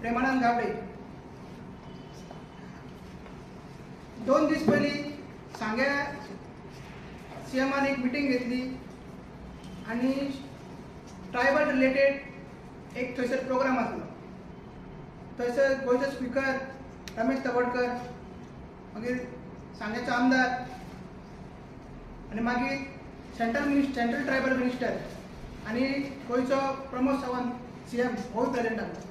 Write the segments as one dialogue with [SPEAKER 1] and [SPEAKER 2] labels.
[SPEAKER 1] प्रेमानंद गावडे। 2 दीस पयलीं सांग्या सीएमान एक मिटींग घेतली आनी ट्रायबल रिलेटेड एक थंयसर प्रोग्राम आसलो। थंयसर गोंयचो स्पिकर रमेश तवडकर, मागीर सांग्याचो आमदार आनी मागीर सेंट्रल ट्रायबल मिनिस्टर आनी गोंयचो प्रमोद सावंत सीएम होय प्रेजेंट आसलो।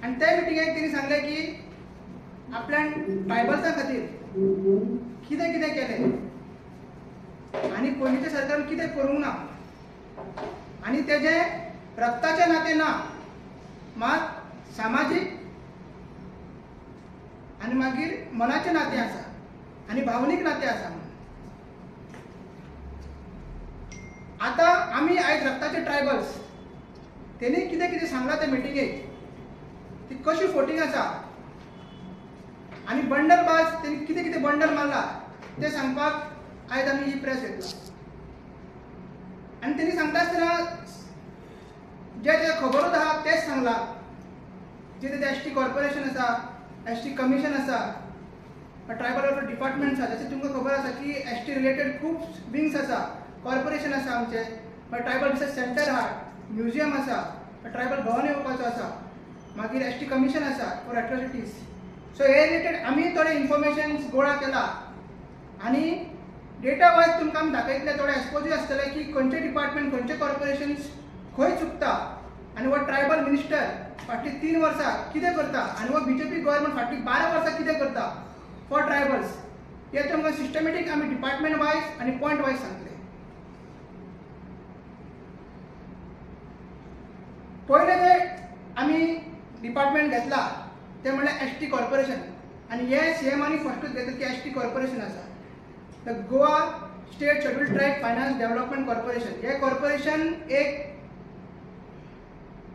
[SPEAKER 1] आनी त्या मिटिंगेक तेणी सांगलें की आपल्यान ट्रायबल्सां खातीर कितें कितें केलें आनी पयलींच्या सरकारान कितें करूंक ना आनी तेजें रक्ताचें नातें ना, मात सामाजीक आनी मागीर मनाचें नातें आसा आनी भावनीक नातें आसा। आतां आमी आयज रक्ताचे ट्रायबल्स, तेणी कितें कितें सांगलां त्या मिटिंगेक, ती कशी फोटींग आसा आनी बंडल बाज तेणी कितें कितें बंडल मारला तें सांगपाक आयज आमी ही प्रेस घेतला। आनी तेणी सांगता आसतना जे जे खबरूच आहा तेंच सांगलां, जे तेजें एस टी कॉर्पोरेशन आसा, एस टी कमिशन आसा, ट्रायबल वेलफेअर डिपार्टमेंट आसा। जशें तुमकां खबर आसा की एस टी रिलेटेड खूब विंग्स आसा, कॉर्पोरेशन आसा आमचें, मागीर ट्रायबल रिसर्च सेंटर आहा, म्युजियम आसा, ट्रायबल भवन येवपाचो आसा, मागीर एस टी कमिशन आसा फॉर एट्रोसिटीज। सो हे रिलेटेड आमी थोडे इन्फॉर्मेशन गोळा केला आनी डेटा वायज तुमकां आमी दाखयतले, थोडे एक्सपोजूय आसतले की खंयचे डिपार्टमेंट, खंयचे कॉर्पोरेशन्स खंय चुकता आनी हो ट्रायबल मिनिस्टर फाटलीं 3 वर्सां कितें करता आनी हो बीजेपी गव्हर्मेंट फाटलीं 12 वर्सां कितें करता फॉर ट्रायबल्स, हे तुमकां सिस्टमॅटीक आमी डिपार्टमेंट वायज आनी पॉयंट वायज सांगतले। पयलें जे आमी डिपार्टमेंट घेतला तें म्हणल्यार एस टी कॉर्पोरेशन आनी हे सीएमानी फस्टूच घेतलें की एस टी कॉर्पोरेशन आसा, the Goa state scheduled tribe finance development corporation. हे कॉर्पोरेशन एक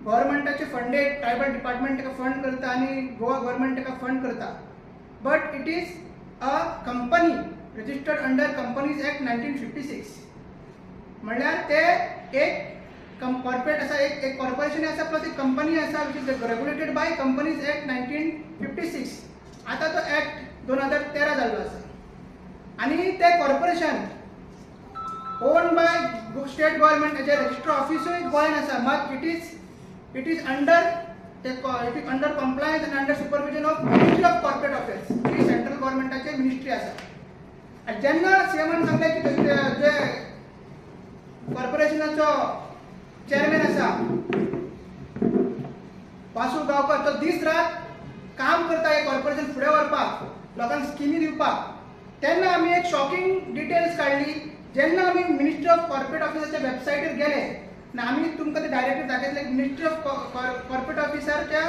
[SPEAKER 1] गव्हर्मेंटाचे फंडेड ट्रायबल डिपार्टमेंट ताका फंड करता आनी गोवा गव्हर्मेंट ताका फंड करता, but it is a company registered under companies act 1956। म्हणल्यार ते एक कॉर्पोरेट आसा, एक कॉर्पोरेशन आसा प्लस एक कंपनी आसा which is regulated by companies act 1956। आतां तो एक्ट 2013 जाल्लो आसा आनी ते corporation own by state government, हेजे रजिस्टर ऑफिसूय गोंयान आसा, मात it is under under compliance आनी under supervision of ministry of corporate affairs, he central गव्हर्मेंटाचे ministry आसा। आनी जेन्ना सीएमान सांगलें की जे कॉर्पोरेशनाचो चेअरमॅन आसा वासू गांवकर, तो दीस रात काम करता हे कॉर्पोरेशन फुडें व्हरपाक, लोकांक स्किमी दिवपाक, तेन्ना आमी एक शॉकिंग डिटेल्स काडली। जेन्ना आमी मिनिस्ट्री ऑफ कॉर्पोरेट ऑफिसाच्या वेबसायटीर गेले आनी आमी तुमकां ते डायरेक्टली दाखयतले, मिनिस्ट्री ऑफ कॉर्पोरेट ऑफिसाच्या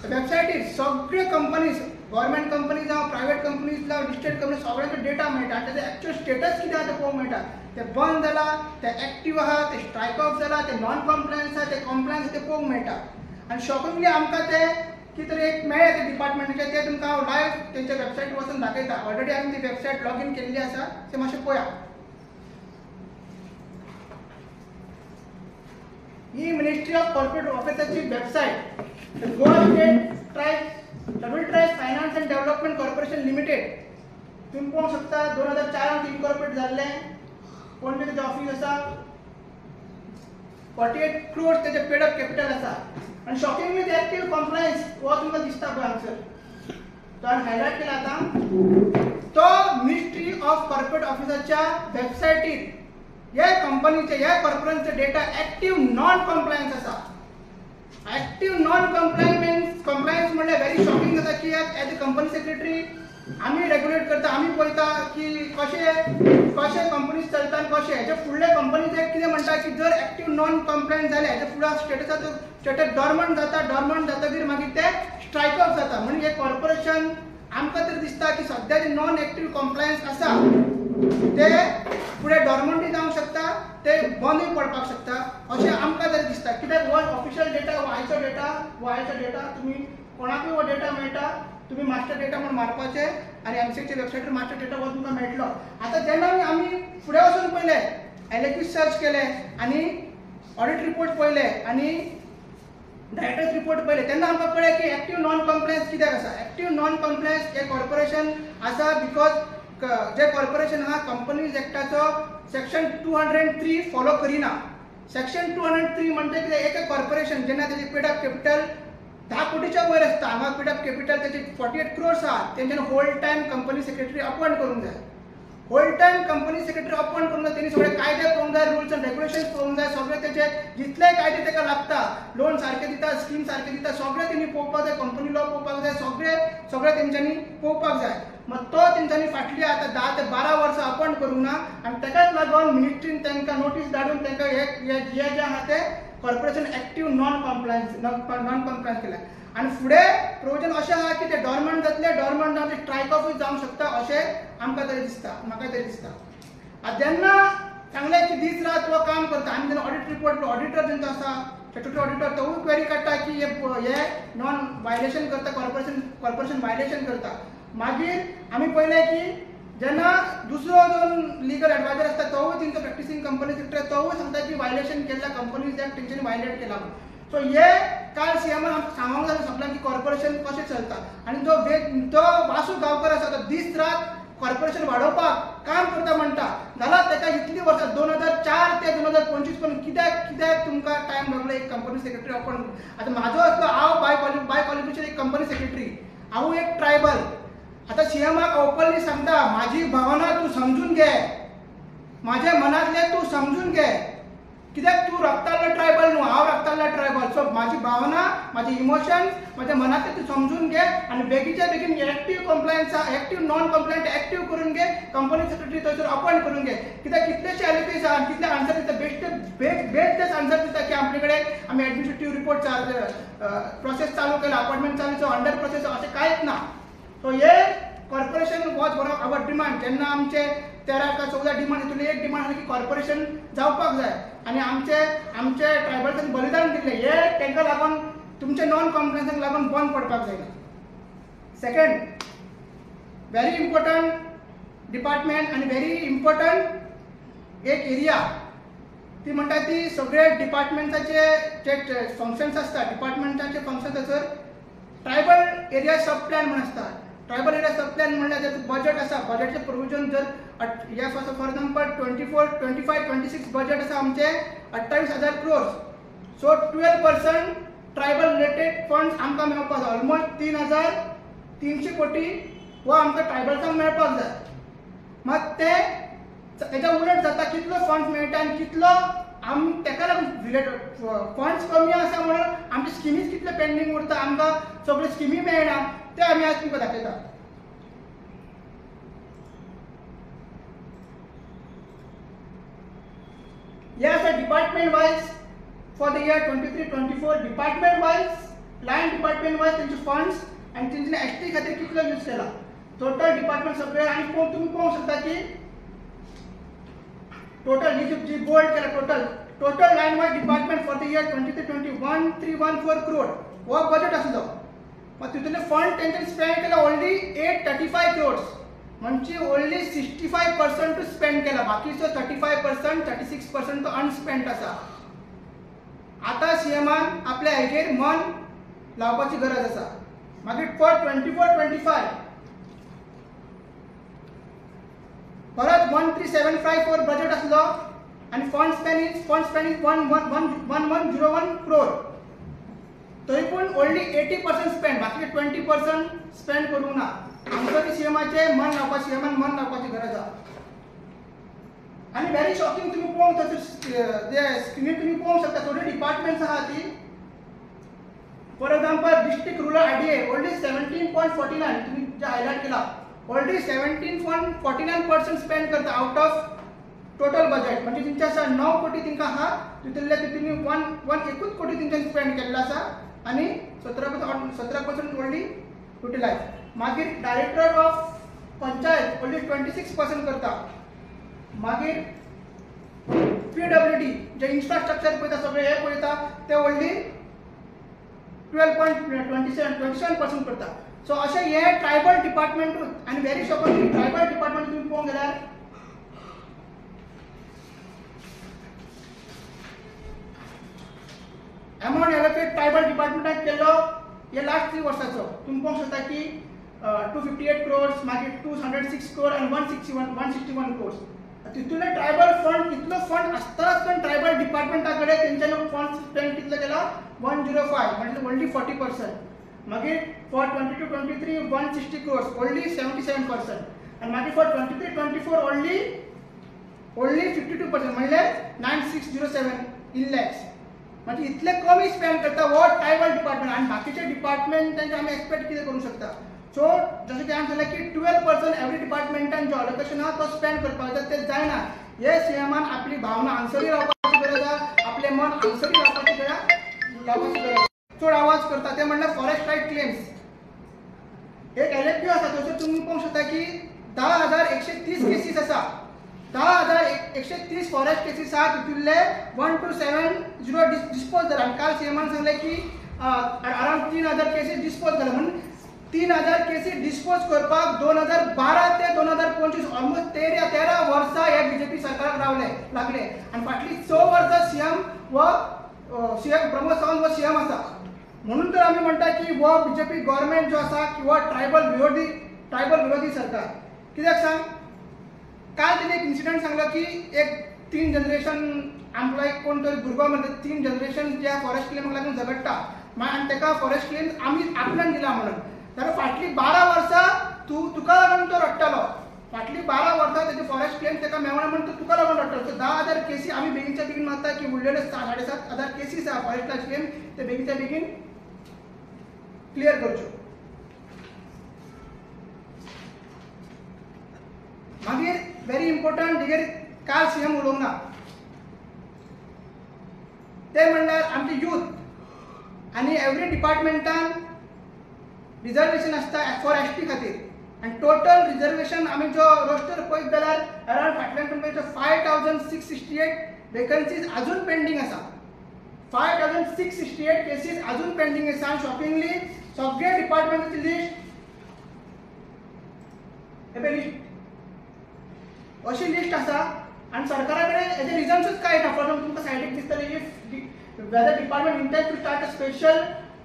[SPEAKER 1] वेबसायटीर सगळे कंपनीज, गव्हर्मेंट कंपनी जावं प्रायवेट कंपनीज जावं लिस्टेड कंपनी, सगळ्यांचो डेटा मेळटा आनी तेजो एक्चुअल स्टेटस कितें आहा तें पळोवंक मेळटा। ते बंद जाला, ते एक्टीव आहा, ते स्ट्रायक ऑफ जाला, ते नॉन कॉम्प्लायन्स आहा, ते कॉम्प्लायन्स ते पळोवंक मेळटा। आनी शॉकिंगली आमकां ते कितें तरी एक मेळ्ळें ते डिपार्टमेंटाचें, तें तुमकां हांव लायव्ह तेंच्या वेबसायटीर वचून दाखयता। ऑलरेडी आमी ती वेबसायट लॉगीन केल्ली आसा, तें मातशें पळया। ही मिनिस्ट्री ऑफ कॉर्पोरेट ऑफिसाची website, Goa state scheduled tribe finance and development corporation limited, तुमी पळोवंक शकता 2004 इनकॉर्पोरेट जाल्लें, पणजे तेजें ऑफीस आसा, 48 क्रोर्स तेजें पेड अप कॅपिटल आसा आनी शॉकिंगली ते एक्टीव कॉम्प्लायन्स हो तुमकां दिसता पळय हांगसर, तो हांवें हायलायट केला। आतां तो मिनिस्ट्री ऑफ कॉर्पोरेट ऑफिसाच्या वेबसायटीर ह्या कंपनीचे, ह्या कॉर्पोरेशनचे डेटा एक्टीव नॉन कॉम्प्लायन्स आसा। एक्टीव नॉन कॉम्प्लायन्स म्हणल्यार व्हेरी शॉकिंग आसा की एज अ कंपनी सेक्रेटरी आमी रेग्युलेट करता, आमी पळयता की कशें कशें कंपनीज चलता आनी कशें हेजे फुडले कंपनीज एक्ट कितें म्हणटा की जर एक्टीव नॉन कॉम्प्लायन्स जालें हेजे फुडें स्टेटस आसा स्टेटस डॉर्मंट जाता, डॉर्मंट जातकीर मागीर ते स्ट्रायक ऑफ जाता। म्हणजे हें कॉर्पोरेशन आमकां तरी दिसता की सद्या जे नॉन एक्टीव कॉम्प्लायन्स आसा ते फुडें डॉर्मंटूय जावंक शकता, ते बंदूय पडपाक शकता अशें आमकां तरी दिसता। कित्याक हो ऑफिशियल डेटा, हो आयचो डेटा, हो आयचो डेटा तुमी कोणाकूय हो डेटा मेळटा, तुमी मास्टर डेटा म्हूण मारपाचे आनी एमसीएच्या वेबसायटीर मास्टर डेटा हो तुमकां मेळटलो। आतां जेन्ना आमी फुडें वचून पळयलें, एलएक्यू सर्च केलें आनी ऑडिट रिपोर्ट पळयले आनी डायरेक्टर्स रिपोर्ट पळयले तेन्ना आमकां कळ्ळें की एक्टीव नॉन कॉम्प्लायन्स कित्याक आसा. एक्टीव नॉन कॉम्प्लायन्स हे कॉर्पोरेशन आसा because J corporation आहा कंपनीज एक्टाचो सेक्शन 203 फॉलो करिना. सेक्शन 203 म्हणटा कितें, एक कॉर्पोरेशन जेन्ना तेजें पेड अप कॅपिटल 10 कोटीच्या वयर आसता, हांगा पेड अप कॅपिटल तेजे 48 क्रोर्स आहा, तेंच्यान whole time company secretary appoint करूंक जाय. Whole time company secretary appoint करूंक जाय, तेणी सगळे कायदे पळोवंक जाय, रुल्स एंड रेगुलेशन्स पळोवंक जाय, सगळे तेजे जितले कायदे तेका लागता, लोन सारके दिता, स्कीम सारके दिता, सगळे तेणी पळोवपाक जाय, कंपनी लॉ पळोवपाक जाय, सगळे सगळे तेंच्यांनी पळोवपाक जाय. मग तो तेंच्यांनी फाटली आतां 10 ते 12 वर्सां अपॉयंट करूंक ना आनी तेकाच लागून मिनिस्ट्रीन तांकां नोटीस धाडून तांकां हे जे जे आहा ते corporation active non compliance non compliance केलें. आनी फुडें प्रोविजन अशें आहा की ते डॉर्मंट जातले, डॉर्मंट जावन ते स्ट्रायक ऑफूय जावंक शकता अशें आमकां तरी दिसता, म्हाका तरी दिसता. आतां जेन्ना सांगलें की दीस रात हो काम करता आनी जेन्ना ऑडिट रिपोर्ट ऑडिटर जेन्ना आसा स्टॅट्युटरी ऑडिटर तोवूय क्वेरी काडटा की हे नॉन वायलेशन करता, कॉर्पोरेशन कॉर्पोरेशन वायलेशन करता. मागीर आमी पळयलें की जेन्ना दुसरो जो लिगल एडवायजर आसता तोवूय तेंचो प्रॅक्टिसींग कंपनी सेक्रेटरी तोवूय सांगता की वायलेशन केल्ल्या कंपनीज एक्ट तेंच्यांनी वायलेट केला. सो हे काल सीएमान आमकां सांगोंक जाय सगळ्यांक की कॉर्पोरेशन कशें चलता आनी जो जो वासू गांवकर आसा तो दीस रात कॉर्पोरेशन वाडोवपाक काम करता म्हणटा, जाल्यार तेका इतलीं वर्सां 2004 ते 2025 पर्यंत कित्याक कित्याक तुमकां टायम लागलो एक कंपनी सेक्रेटरी अपॉयंट. आतां म्हाजो आसलो हांव बाय क्वॉलिफिकेशन एक कंपनी सेक्रेटरी, हांवूय एक ट्रायबल. आतां सीएमाक ओपनली सांगता, म्हाजी भावना तूं समजून घे, म्हाज्या मनांतलें तूं समजून घे, कित्याक तूं रक्तांतलो ट्रायबल न्हू, हांव रक्तांतलो ट्रायबल. सो म्हाजी भावना, म्हाजे इमोशन्स, म्हाज्या मनांतलें तूं समजून घे आनी बेगीच्या बेगीन active compliance active non compliant active करून घे, कंपनी सेक्रेटरी थंयसर अपॉयंट करून घे. कित्याक कितलेशे एलिपीस आहा, कितले आन्सर दिता, बेश्टे बेस्ट आन्सर दिता की आमचे कडेन आमी एडमिनिस्ट्रेटीव रिपोर्ट प्रोसेस चालू केला, अपॉयंटमेंट चालू, अंडर प्रोसेस, अशें कांयच ना. सो हे corporation was one of our demand. जेन्ना आमचे 13 का 14 डिमांड हितून एक डिमांड आसली की कॉर्पोरेशन जावपाक जाय आनी आमचे आमचे ट्रायबल्सान बलिदान दिल्लें, हे तांकां लागून तुमचे नॉन कॉम्प्लायन्साक लागून बंद पडपाक जायना. सेकंड व्हेरी इम्पोर्टंट डिपार्टमेंट आनी व्हेरी इम्पोर्टंट एक एरिया ती म्हणटा ती सगळे डिपार्टमेंटाचे जे फंक्शन्स आसता, डिपार्टमेंटाचे फंक्शन्स थंयसर ट्रायबल एरिया सब प्लॅन म्हूण आसता. ट्रायबल एरिया सब प्लॅन म्हणल्यार जर बजट आसा, बजटचें प्रोविजन जर हे फॉर एग्जाम्पल 24, 25, 26 बजट आसा आमचें 28,000 crores, so 12% tribal related funds आमकां मेळपाक जाय. ऑलमोस्ट 3,300 कोटी हो आमकां ट्रायबल्सांक मेळपाक जाय. मात ते तेच्या उलट जाता, कितलो फंड्स मेळटा आनी कितलो आम तेका लागून रिलेटेड फंड्स कमी आसा म्हणून आमचे स्किमीच कितले पेंडींग उरता, आमकां सगळ्यो स्किमी मेळना, ते आमी आज तुमकां दाखयता. हे आसा department wise for the year 23-24 department wise line department wise तेंचे फंड्स आनी तेंच्यानी एस टी खातीर कितलो यूज केला टोटल डिपार्टमेंट सगळे. आनी तुमी पळोवंक शकता की टोटल ही जी बोल्ड केला total total line wise department for the year 23-21 314 crore हो बजेट आसलो. मात तितूंतले फंड तेंच्यानी स्पेंड केला ओनली 835 क्रोड्स, म्हणजे ओनली 65% स्पेंड केला, बाकीचो 35% 36% तो अनस्पेंड आसा. आतां सीएमान आपल्या हेजेर मन लावपाची गरज आसा. मागीर फॉर 24-25 परत 13754 बजेट आसलो आनी फंड स्पेंड is 1101 crore, तरी पूण ओनली 80% स्पेंड, बाकीचे 20% स्पेंड करूंक ना. आमकां सीएमाचें मन लावपा, सीएमान मन लावपाची गरज आसा. आनी व्हेरी शॉकिंग तुमी पळोवंक ते स्क्रिनीर तुमी पळोवंक शकता थोडी डिपार्टमेंट्स आहा ती. For example district rural IDA only 17.49 तुमी जे हायलायट केला ऑलरेडी 17.49% स्पेंड करता आउट ऑफ टोटल बजेट. म्हणजे तेंचे आसा 9 कोटी तेंकां आहा, तितूंतले तितून 1 कोटी तेंच्यांनी स्पेंड केल्लो आसा आनी 17% ओनली युटिलायज. मागीर डायरेक्टर ऑफ पंचायत ओनली 26% करता. मागीर PWD जे इन्फ्रास्ट्रक्चर पळयता सगळे हे पळयता ते ओनली 12.27% करता. सो अशें हे ट्रायबल डिपार्टमेंटूच आनी व्हेरी शॉकिंग ट्रायबल डिपार्टमेंट तुमी पळोवंक गेल्यार अमावंट एलोकेट ट्रायबल डिपार्टमेंटाक केल्लो हे लास्ट 3 वर्साचो तुमी पळोवंक शकता की 258 क्रोर्स, मागीर 206 क्रोर आनी 161 क्रोर्स. तितूंतले ट्रायबल फंड इतलो फंड आसतनाच पण ट्रायबल डिपार्टमेंटा कडेन तेंच्यांनी फंड स्पेंड कितलो केला 105, म्हणजे ओन्ली 40%. मागीर फॉर 22-23 160 क्रोर्स ओन्ली 77%, आनी मागीर फॉर 23-24 ओन्ली 52%, म्हणल्यार 9607 इन लॅक्स. म्हणजे इतले कमी स्पेंड करता हो ट्रायबल डिपार्टमेंट, आनी बाकीचे डिपार्टमेंट तांचे आमी एक्सपेक्ट कितें करूंक शकता. सो जशें की हांवें सांगलें की 12% एवरी डिपार्टमेंटान जो अलोकेशन आहा तो स्पेंड करपाक जाय, तें जायना. हे सीएमान आपली भावना हांगसरी रावपाची गरज आहा, आपलें मन हांगसरी रावपाची गरज. चड आवाज करता ते म्हणल्यार फॉरेस्ट रायट क्लेम्स. एक LFQ आसा थंयसर तुमी पळोवंक शकता की 10,130 केसीस आसा, 10,130 फॉरेस्ट केसीस आहा, तितूंतले 1270 डिस्पोज जाले. आनी काल सीएमान सांगलें की अरावंड 3,000 केसीस डिस्पोज जाले. म्हणून 3,000 केसी डिस्पोज करपाक 2012 ते 2025 ऑलमोस्ट 13 वर्सां हे बीजेपी सरकाराक रावले लागले. आनी फाटलीं 6 वर्सां सीएम व सीएम प्रमोद सावंत हो सीएम आसा. म्हणून तर आमी म्हणटा की हो बीजेपी गव्हर्मेंट जो आसा किंवा ट्रायबल विरोधी सरकार. कित्याक सांग, काल तेणी एक इन्सिडंट सांगलो की एक 3 जनरेशन आमकां एक कोण तरी भुरगो म्हणटा 3 जनरेशन ज्या फॉरेस्ट क्लेमाक लागून झगडटा आनी ताका फॉरेस्ट क्लेम आमी आपल्यान दिला म्हणून. जाल्यार फाटलीं 12 वर्सां तुका लागून तो रडटालो, फाटलीं 12 वर्सां तेजे फॉरेस्ट क्लेम ताका मेळना म्हणून तो तुका लागून रडटालो. सो 10,000 केसी आमी बेगीनच्या बेगीन मागता की उरलेले 7,500 केसीस आहा फॉरेस्ट क्लेम ते बेगीनच्या बेगीन क्लियर करच्यो. मागीर व्हेरी इम्पोर्टंट हेजेर काल सीएम उलोवंक ना ते म्हणल्यार आमचे यूथ आनी एवरी डिपार्टमेंटान रिजर्वेशन आसता फॉर ST खातीर. आनी टोटल रिजर्वेशन आमी जो रोस्टर पळयत जाल्यार अरावंड फाटल्यान तुमकां 5,668 वेकन्सीज अजून पेंडींग आसा. 5,668 केसीस अजून पेंडींग आसा. आनी शॉकिंगली सगळे डिपार्टमेंटाची लिस्ट हे पळय लिस्ट अशी लिस्ट आसा. आनी सरकारा कडेन हेजे रिजन्सूच कांय ना. फॉर एक्झाम्पल तुमकां सायडीक दिसतलें if whether department intend to start a special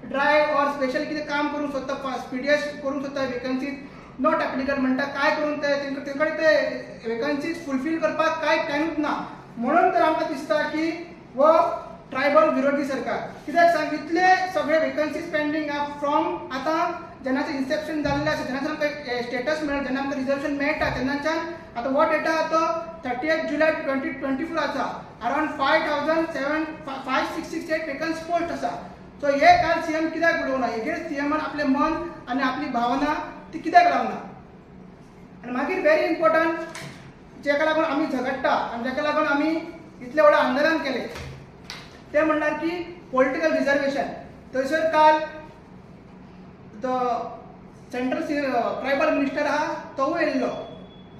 [SPEAKER 1] drive or special कितें काम करूंक सोदता, स्पिडियस करूंक सोदता वेकन्सीज not applicable म्हणटा काय करूंक ते तेंचे कडेन ते वेकन्सीज फुलफील करपाक कांय टायमूच ना. म्हणून तर आमकां दिसता की हो ट्रायबल विरोधी सरकार. कित्याक सांग, इतले सगळे वेकन्सीज पेंडींग आहा फ्रॉम आतां जेन्नाचे इन्सेप्शन जाल्लें आसा, जेन्नाच्यान आमकां स्टेटस मेळ्ळा, जेन्ना आमकां रिजर्वेशन मेळटा तेन्नाच्यान आतां हो डेटा आहा तो 30 जुलय 2024 आसा. अरावंड 5,668 वेकन्सी पोस्ट आसा. सो हे काल सीएम कित्याक उलोवना, हेजेर सीएमान आपलें मन आनी आपली भावना ती कित्याक लावना. आनी मागीर व्हेरी इम्पोर्टंट जेका लागून आमी झगडटा आनी जेका लागून आमी इतलें व्हडलें आंदोलन केलें तें म्हणल्यार की पॉलिटिकल रिजर्वेशन. थंयसर काल the central tribal minister आहा तोवूय येयल्लो.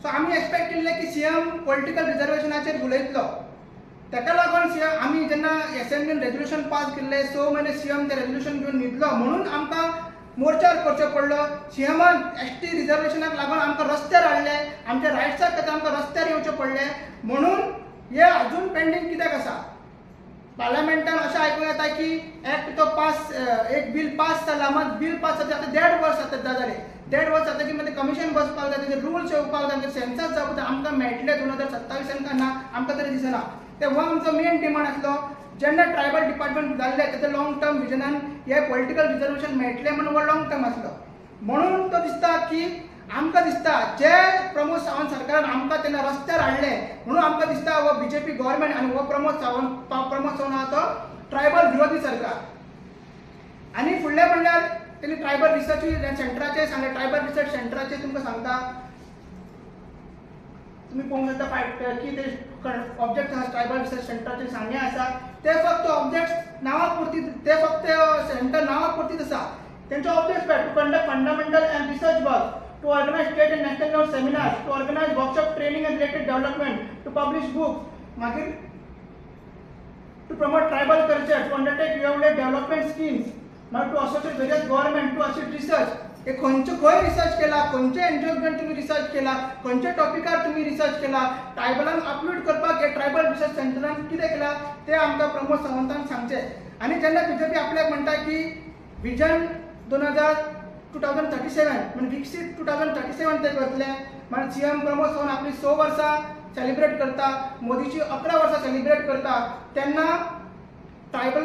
[SPEAKER 1] सो आमी एक्सपेक्ट केल्लें की सीएम पॉलिटिकल रिजर्वेशनाचेर उलयतलो. ताका लागून सीएम आमी जेन्ना एसेंब्लीन रेजोल्युशन पास केल्लें 6 म्हयने सीएम तें रेजोल्युशन घेवन न्हिदलो म्हणून आमकां मोर्चार करचो पडलो. सीएमान ST रिजर्वेशनाक लागून आमकां रस्त्यार हाडलें, आमच्या रायट्साक खातीर आमकां रस्त्यार येवचें पडलें. म्हणून हें अजून पेंडींग कित्याक आसा. पार्लमेंटान अशें आयकूंक येता की एक्ट तो पास, एक बील पास जाला, मात बील पास जाता आतां 1.5 वर्स जाता जालें. 1.5 वर्स जातकीर मागीर कमिशन बसपाक जाय, तेजे रुल्स येवपाक जाय, सेन्सस जावपाक जाय. आमकां मेळटलें 2027 काय ना आमकां तरी दिसना. ते हो आमचो मेन डिमांड आसलो. जेन्ना ट्रायबल डिपार्टमेंट जाल्लें तेजे लॉंग टर्म विजनान हे पॉलिटिकल रिजर्वेशन मेळटलें म्हणून हो लॉंग टर्म आसलो. म्हणून तो दिसता की आमकां दिसता जे प्रमोद सावंत सरकारान आमकां तेन्ना रस्त्यार हाडलें म्हणून आमकां दिसता हो बीजेपी गव्हर्मेंट आनी हो प्रमोद सावंत आहा तो ट्रायबल विरोधी सरकार. आनी फुडलें म्हणल्यार तेणी ट्रायबल रिसर्च सेंटराचें सांगलें. ट्रायबल रिसर्च सेंटराचें तुमकां सांगता, तुमी पळोवंक शकता की ते ऑब्जेक्ट आसा ट्रायबल रिसर्च सेंटराचे सांगें आसा ते फक्त ऑब्जेक्ट्स नांवा पुरती, ते फक्त सेंटर नांवा पुरतीच आसा. तेंचे objects to conduct fundamental and research work, to organize state and national level seminars, to organize workshop training and related development, to publish books, मागीर to promote tribal culture, to undertake development schemes, मागीर to associate various government, to assist research. हे खंयचे खंय research केला, खंयचे NGO तुमी research केला, खंयच्या टॉपिकार तुमी रिसर्च केला, ट्रायबलांक अपलोड करपाक हे ट्रायबल रिसर्च सेंटरान कितें केलां तें आमकां प्रमोद सावंतान सांगचें. आनी जेन्ना बीजेपी आपल्याक म्हणटा की विजन 2037 म्हणजे विकसीत 2037 ते करतले, म्हणजे सीएम प्रमोद सावंत आपली 6 वर्सां सेलिब्रेट करता, मोदीची 11 वर्सां सेलिब्रेट करता, तेन्ना ट्रायबल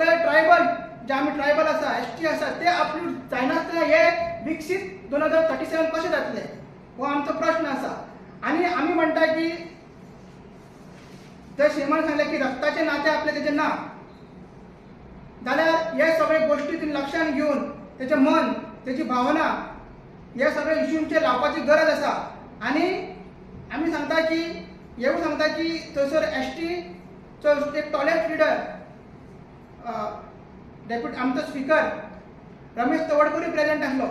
[SPEAKER 1] जे आमी ट्रायबल आसा, एसटी आसा ते अपलूट जायनासतना हे विकसीत 2037 कशें जातले हो आमचो प्रश्न आसा. आनी आमी म्हणटा की ते सीएमान सांगलें की रक्ताचें नातें आपलें तेजें ना, जाल्यार हे सगळे गोश्टी तिणें लक्षांत घेवन तेजें मन, तेजी भावना हे सगळे इश्यूंचेर लावपाची गरज आसा. आनी आमी सांगता की हेवूय सांगता की थंयसर एसटीचो एक टॉलेस्ट लिडर डेप्युटी आमचो स्पिकर रमेश तवडकरूय प्रेजेंट आसलो,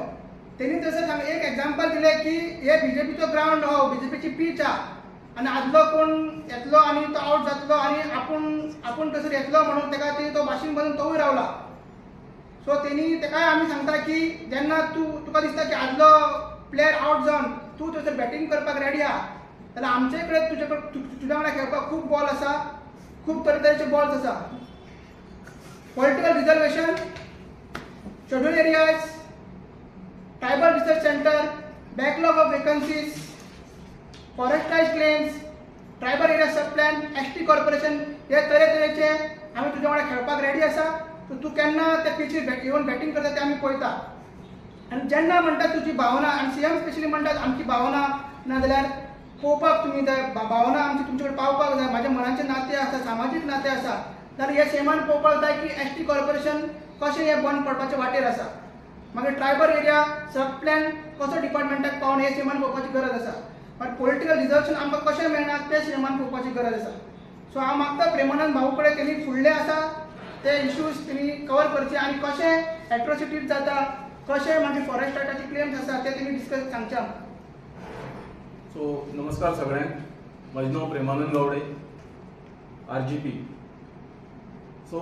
[SPEAKER 1] तेणी थंयसर सांग एक एग्जाम्पल दिलें की हे बीजेपीचो ग्रावंड हो, बीजेपीची पीच आहा आनी आदलो कोण येतलो आनी तो आवट जातलो आनी आपूण थंयसर येतलो म्हणून तेका ती तो वाशीन बांदून तोवूय रावला. सो तेणी तेकाय आमी सांगता की जेन्ना तुका दिसता की आदलो प्लेयर आवट जावन तूं थंयसर बॅटींग करपाक रेडी आहा जाल्यार आमचे कडेन तुजे कडेन तुज्या वांगडा खेळपाक खूब बॉल आसा, खूब तरेतरेचे बॉल्स आसा. Political reservation, schedule areas, tribal research centre, backlog of vacancies, forest right claims, tribal area sub plan, ST corporation हे तरेतरेचे आमी तुज्या वांगडा खेळपाक रेडी आसा. तूं केन्ना त्या पिचीर येवन बॅटींग करता तें आमी पळयता. आनी जेन्ना म्हणटा तुजी भावना, आनी सीएम स्पेशली म्हणटात आमची भावना ना जाल्यार पळोवपाक तुमी जाय, भावना आमची तुमचे कडेन पावपाक जाय, म्हाज्या मनाचें नातें आसा, सामाजीक नातें आसा, जाल्यार हे सीएमान पळोवपाक जाय की एसटी कॉर्पोरेशन कशें हें बंद पडपाचे वाटेर आसा, मागीर ट्रायबल एरिया सब प्लॅन कसो डिपार्टमेंटाक पावन हे सीएमान पळोवपाची गरज आसा. मागीर पॉलिटिकल रिजर्वेशन आमकां कशें मेळना तें सीएमान पळोवपाची गरज आसा. सो हांव मागता प्रेमानंद भाऊ कडेन तेणी फुडले आसा ते इश्यूज तेणी कवर करचे आनी कशें एट्रोसिटीज जाता, कशें मागीर फॉरेस्ट रायटाचे क्लेम्स आसा ते तेणी डिस्कस सांगचे आमकां.
[SPEAKER 2] सो नमस्कार सगळ्यांक, म्हजें नांव प्रेमानंद गावडे, RGP. सो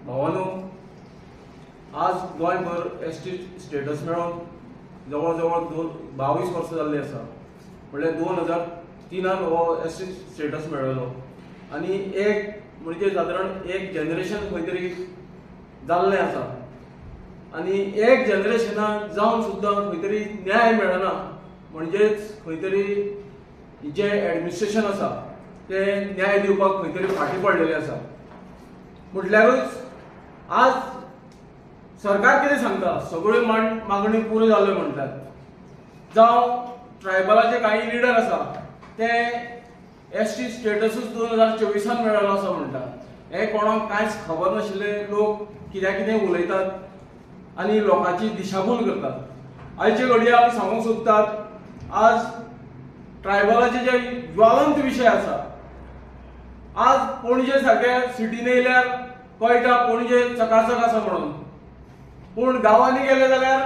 [SPEAKER 2] भावानो, आज गोंयभर एसटी स्टेटस मेळोन जवळ जवळ 22 वर्सां जाल्ली आसा, म्हणल्यार 2003 हो एसटी स्टेटस मेळ्ळो आनी एक म्हणजे सादारण एक जनरेशन खंय तरी जाल्लें आसा आनी एक जनरेशनाक जावन सुद्दां खंय तरी न्याय मेळना, म्हणजेच खंय तरी जें एडमिनिस्ट्रेशन आसा तें न्याय दिवपाक खंय तरी फाटीं पडलेलें आसा. म्हटल्यारूच आज सरकार कितें सांगता, सगळ्यो मागण्यो पुऱ्यो जाल्यो म्हणटात, जावं ट्रायबलाचे कांय लिडर आसा ते एसटी स्टेटसूच 2024 मेळ्ळो आसा म्हणटात. हें कोणाक कांयच खबर नाशिल्ले लोक कित्याक कितें उलयतात आनी लोकांची दिशाभूल करतात. आयचे घडये आमी सांगूंक सोदतात, आज ट्रायबलाचे जे ज्वलंत विशय आसा, आज पणजे सारक्या सिटीन येयल्यार कळटा पणजे चकाचक आसा म्हणून, पूण गांवांनी गेले जाल्यार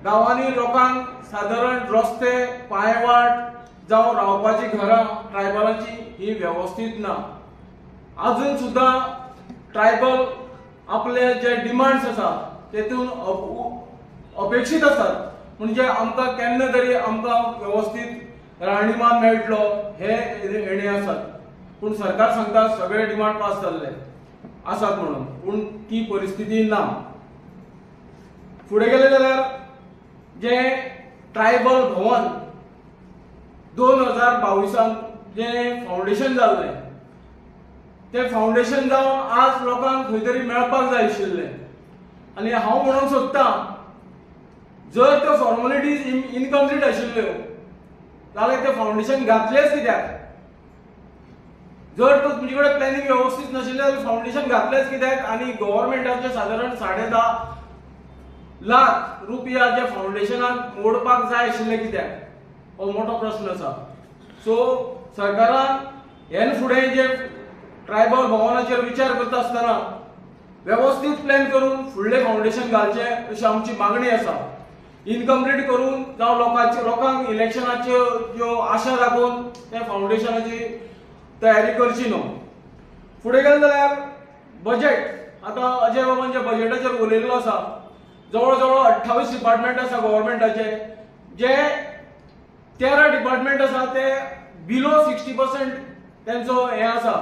[SPEAKER 2] गांवांनी लोकांक सादारण रस्ते, पांयवाट जावं रावपाची घरां ट्रायबलांची ही वेवस्थीत ना. अजून सुद्दां ट्रायबल आपले जे डिमांड्स आसा तेतून अपेक्षीत आसात, म्हणजे आमकां केन्ना तरी आमकां वेवस्थीत राहणीमान मेळटलो हे हेणे आसात, पूण सरकार सांगता सगळे डिमांड पास जाल्ले आसात म्हणून, पूण ती परिस्थिती ना. फुडें गेले जाल्यार जे ट्रायबल भवन 2022 जें फावंडेशन जाल्लें तें फावंडेशन जावन आज लोकांक खंय तरी मेळपाक जाय आशिल्लें. आनी हांव म्हणूंक सोदतां, जर त्यो फॉर्मेलिटीज इनकम्प्लीट आशिल्ल्यो जाल्यार तें फावंडेशन घातलेंच कित्याक? जर तो तुमचे कडेन प्लॅनिंग वेवस्थीत नाशिल्लें जाल्यार फावंडेशन घातलेंच कित्याक? आनी गव्हर्मेंटाचे सादारण 10.5 लाख रुपया जे फावंडेशनाक मोडपाक जाय आशिल्ले कित्याक, हो मोठो प्रश्न आसा. सो सरकारान हेन फुडें जे ट्रायबल भवनाचेर विचार करता आसतना वेवस्थीत प्लॅन करून फुडलें फावंडेशन घालचें अशी आमची मागणी आसा. इनकम्प्लीट करून जावं लोकांक इलेक्शनाच्यो ज्यो आशा दाखोवन त्या फावंडेशनाची तयारी करची न्हू. फुडें गेले जाल्यार बजेट, आतां अजय बाबान जे बजेटाचेर उलयल्लो आसा जवळ जवळ 28 डिपार्टमेंट आसा गव्हर्मेंटाचे, जे 13 डिपार्टमेंट आसा ते बिलो 60% तेंचो हे आसा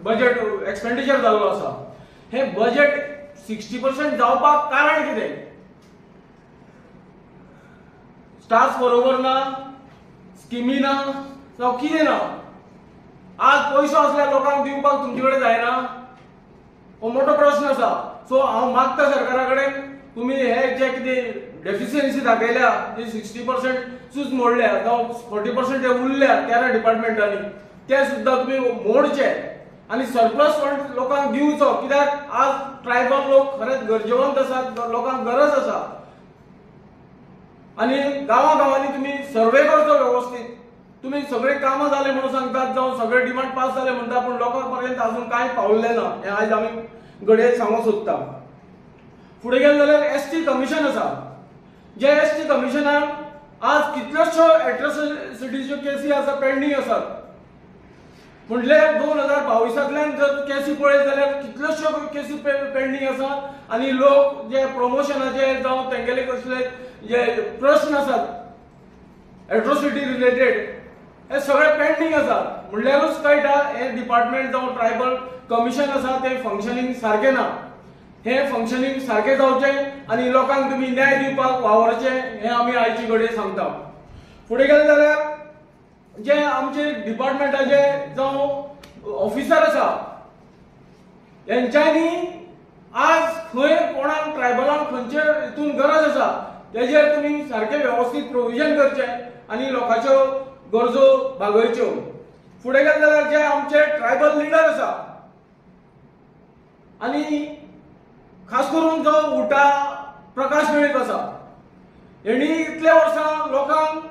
[SPEAKER 2] बजेट एक्सपेंडिचर जाल्लो आसा. हे बजेट 60% जावपाक कारण कितें? स्टाफ बरोबर ना, स्किमी ना, जावं कितें ना. आज पयसो आसल्यार लोकांक दिवपाक तुमचे कडेन जायना, हो मोठो प्रश्न आसा. सो हांव मागता सरकारा कडेन तुमी हे जे कितें डेफिशियन्सी दाखयल्या, जे 60% मोडल्या जावं 40% जे उरल्या 13 डिपार्टमेंटांनी, ते सुद्दां तुमी मोडचे आनी सरप्लस फंड लोकांक दिवचो. कित्याक आज ट्रायबल लोक खरेंच गरजेवंत आसात, लोकांक गरज आसा. आनी गांवा गांवांनी तुमी सर्वे करचो वेवस्थीत. तुमी सगळे कामां जाले म्हणून सांगतात, जावं सगळे डिमांड पास जाले म्हणटा, पूण लोकां पर्यंत अजून कांय पावल्लें ना, हें आयज आमी घडये सांगूंक सोदता. फुडें गेले जाल्यार एसटी कमिशन आसा, जे एसटी कमिशनान आज कितल्योश्यो एट्रोसिटीच्यो केसी आसा पेंडींग आसात. म्हणल्यार 2022 जर केसी पळयत जाल्यार कितल्योश्यो केसी पेंडींग आसा आनी लोक जे प्रमोशनाचे जावं तेंगेले कसले जे प्रश्न आसात एट्रोसिटी रिलेटेड हे सगळे पेंडींग आसा. म्हणल्यारूच कळटा हे डिपार्टमेंट जावं ट्रायबल कमिशन आसा ते फंक्शनींग सारकें ना. हे फंक्शनींग सारकें जावचें आनी लोकांक तुमी न्याय दिवपाक वावरचें, हें आमी आयची घडये सांगता. फुडें गेले जाल्यार जे आमचे डिपार्टमेंटाचे जावं ऑफिसर आसा हेंच्यांनी आज खंय कोणाक ट्रायबलांक खंयचे हितून गरज आसा तेजेर तुमी सारकें वेवस्थीत प्रोविजन करचें आनी लोकांच्यो गरजो भागयच्यो. फुडें गेले जाल्यार जे आमचे ट्रायबल लिडर आसा आनी खास करून जो उटा प्रकाश वेळीप आसा, हेणी इतले वर्सां लोकांक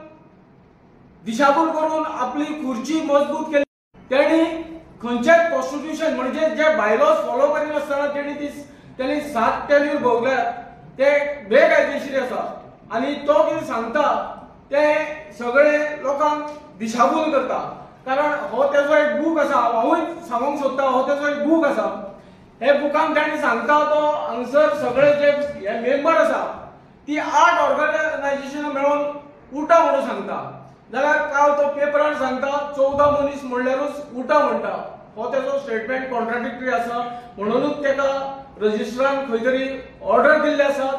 [SPEAKER 2] दिशाभूल करून आपली खुर्ची मजबूत केली. तेणी खंयचेच कॉन्स्टिट्युशन म्हणजे जे बायलॉज फॉलो करिनासतना तेणी 7 टेन्यूर भोगल्या, ते बेकायदेशीर आसा आनी तो कितें सांगता ते सगळे लोकांक दिशाभूल करता. कारण हो तेजो एक बूक आसा, हांवूय सांगूंक सोदता, हो तेजो एक बूक आसा. हे बुकान ताणी सांगता तो हांगसर सगळे जे हे मेंबर आसा ती 8 ऑर्गनायझेशनां मेळून उटा म्हणून सांगता, जाल्यार काल तो पेपरार सांगता 14 मनीस म्हणल्यारूच उटा म्हणटा. हो तेजो स्टेटमेंट कॉन्ट्राडिक्टरी आसा, म्हणूनच तेका रजिस्ट्रान खंय तरी ऑर्डर दिल्ले आसात,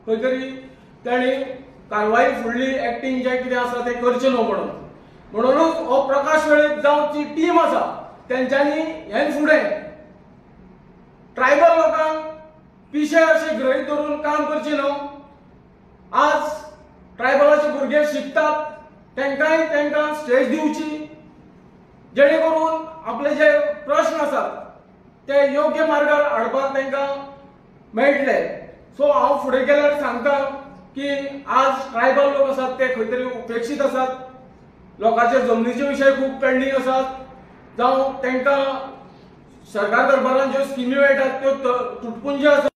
[SPEAKER 2] खंय तरी ताणी कारवाई फुडली एक्टींग जें कितें आसा तें करचें न्हू म्हणून. म्हणूनच हो प्रकाश वेळीप जावं जी टीम आसा तेंच्यांनी हें फुडें ट्रायबल लोकांक पिशे अशें गृहीत धरून काम करचें न्हू. आज ट्रायबलाचे भुरगे शिकतात तेंकांय तेंकां स्टेज दिवची, जेणे करून आपले जे प्रश्न आसात ते योग्य मार्गार हाडपाक तेंकां मेळटले. सो हांव फुडें गेल्यार सांगता की आज ट्रायबल लोक आसात ते खंय तरी उपेक्षीत आसात, लोकांचे जमनीचे विशय खूब पेंडींग आसात, जावं तेंकां सरकार दरबारान ज्यो स्किमी मेळटात त्यो तुटपुंज्यो आसात.